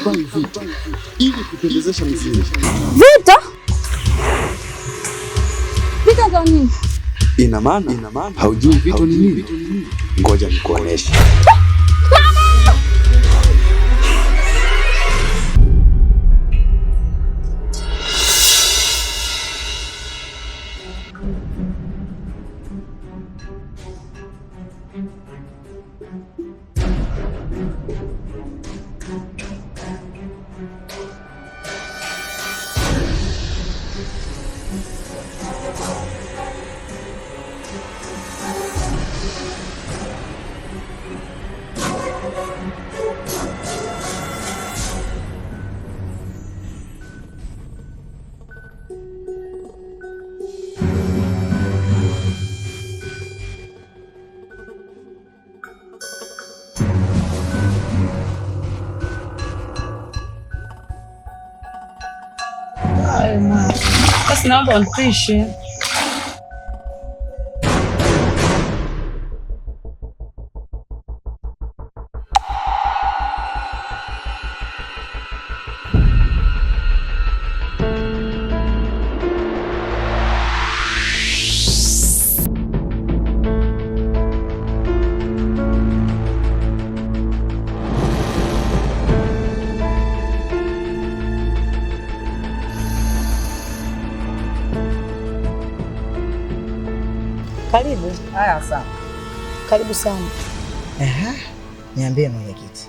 Hatuvai vito ili kupendezesha mizimu. Vito? Vito ndo nini? Ina maana haujui vito ni nini? Ngoja nikuoneshe. Basi naomba unipishe. Karibu. Haya, asante. Karibu sana. Aha, niambie mwenyekiti.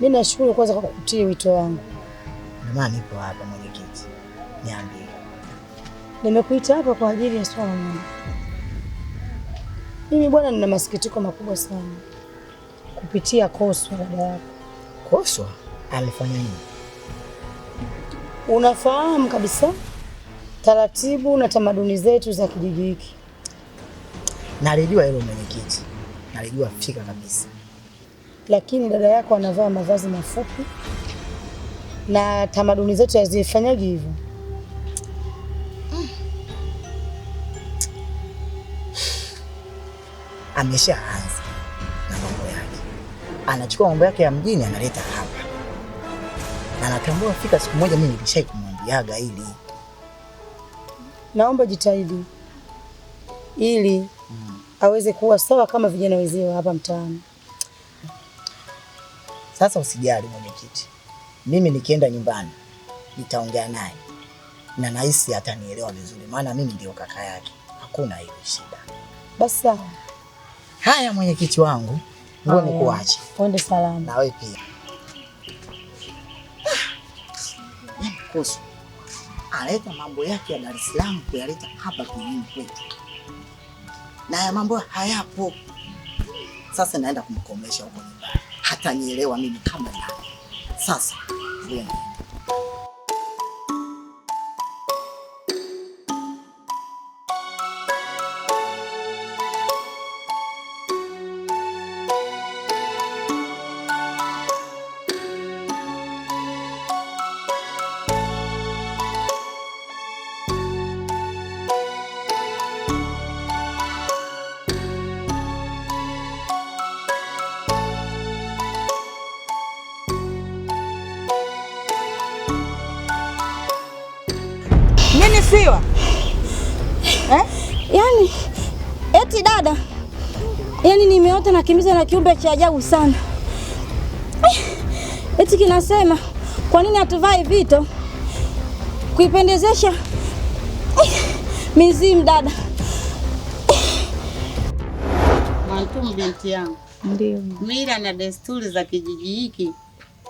Mimi nashukuru kwanza kwa kukutii wito wangu. Ndio maana nipo hapa mwenyekiti. Niambie. Nimekuita hapa kwa ajili ya swala moja. Mimi bwana, nina masikitiko makubwa sana kupitia Koswa dada yako. Koswa amefanya nini? Unafahamu kabisa taratibu na tamaduni zetu za kijiji hiki. Nalijua hilo mwenyekiti, nalijua fika kabisa. Lakini dada yako anavaa mavazi mafupi na tamaduni zetu hazifanyagi hivyo. Ameshaanza na mambo yake, anachukua mambo yake ya mjini analeta hapa, na natambua fika siku moja mimi nilishai kumwambiaga hili. Naomba jitahidi ili aweze kuwa sawa kama vijana wenzio hapa mtaani. Sasa usijali mwenyekiti, mimi nikienda nyumbani nitaongea naye na nahisi atanielewa vizuri, maana mimi ndio kaka yake, hakuna hiyo shida. Basi sawa. Haya mwenyekiti wangu, ngoja nikuache. Uende salama. Na wewe pia. Kuhusu aleta mambo yake ya Dar es Salaam kuyaleta hapa kijijini kwetu, na haya mambo hayapo. Sasa naenda kumkomesha huko nyumbani, hatanielewa mimi kama nani. Sasa wewe Nini Siwa? Eh? Yaani eti dada, yaani nimeota nakimbizwa na kiumbe cha ajabu sana. Eti kinasema kwa nini hatuvai vito kuipendezesha mizimu dada. Mwantumu binti yangu. Ndio. Mila na desturi za kijiji hiki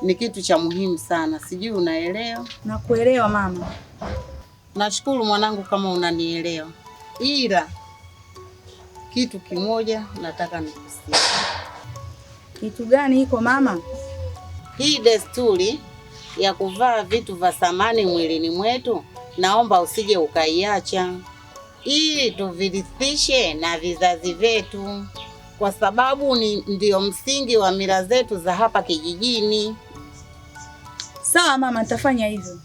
ni kitu cha muhimu sana, sijui unaelewa? Nakuelewa mama. Nashukuru mwanangu kama unanielewa, ila kitu kimoja nataka nikusikie. Kitu gani iko mama? Hii desturi ya kuvaa vitu vya thamani mwilini mwetu, naomba usije ukaiacha, ili tuvirithishe na vizazi vyetu, kwa sababu ni ndio msingi wa mila zetu za hapa kijijini. Sawa mama, nitafanya hivyo.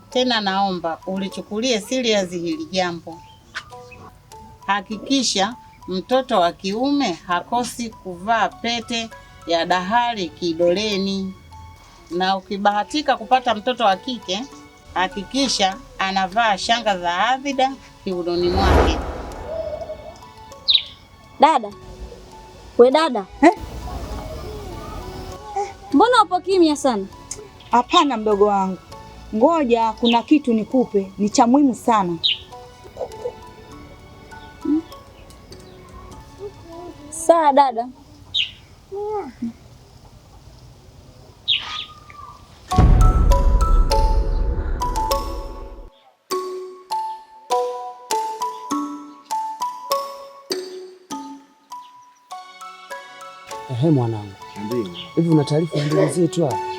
Tena naomba ulichukulie serious hili jambo. Hakikisha mtoto wa kiume hakosi kuvaa pete ya dahari kidoleni. Na ukibahatika kupata mtoto wa kike, hakikisha anavaa shanga za adhida kiunoni mwake. Dada, we dada eh? Mbona upo kimya sana? Hapana mdogo wangu, ngoja kuna kitu nikupe, ni cha muhimu sana. Sawa dada. Ehe, mwanangu, hivi una taarifa ya ndugu zetu hapa?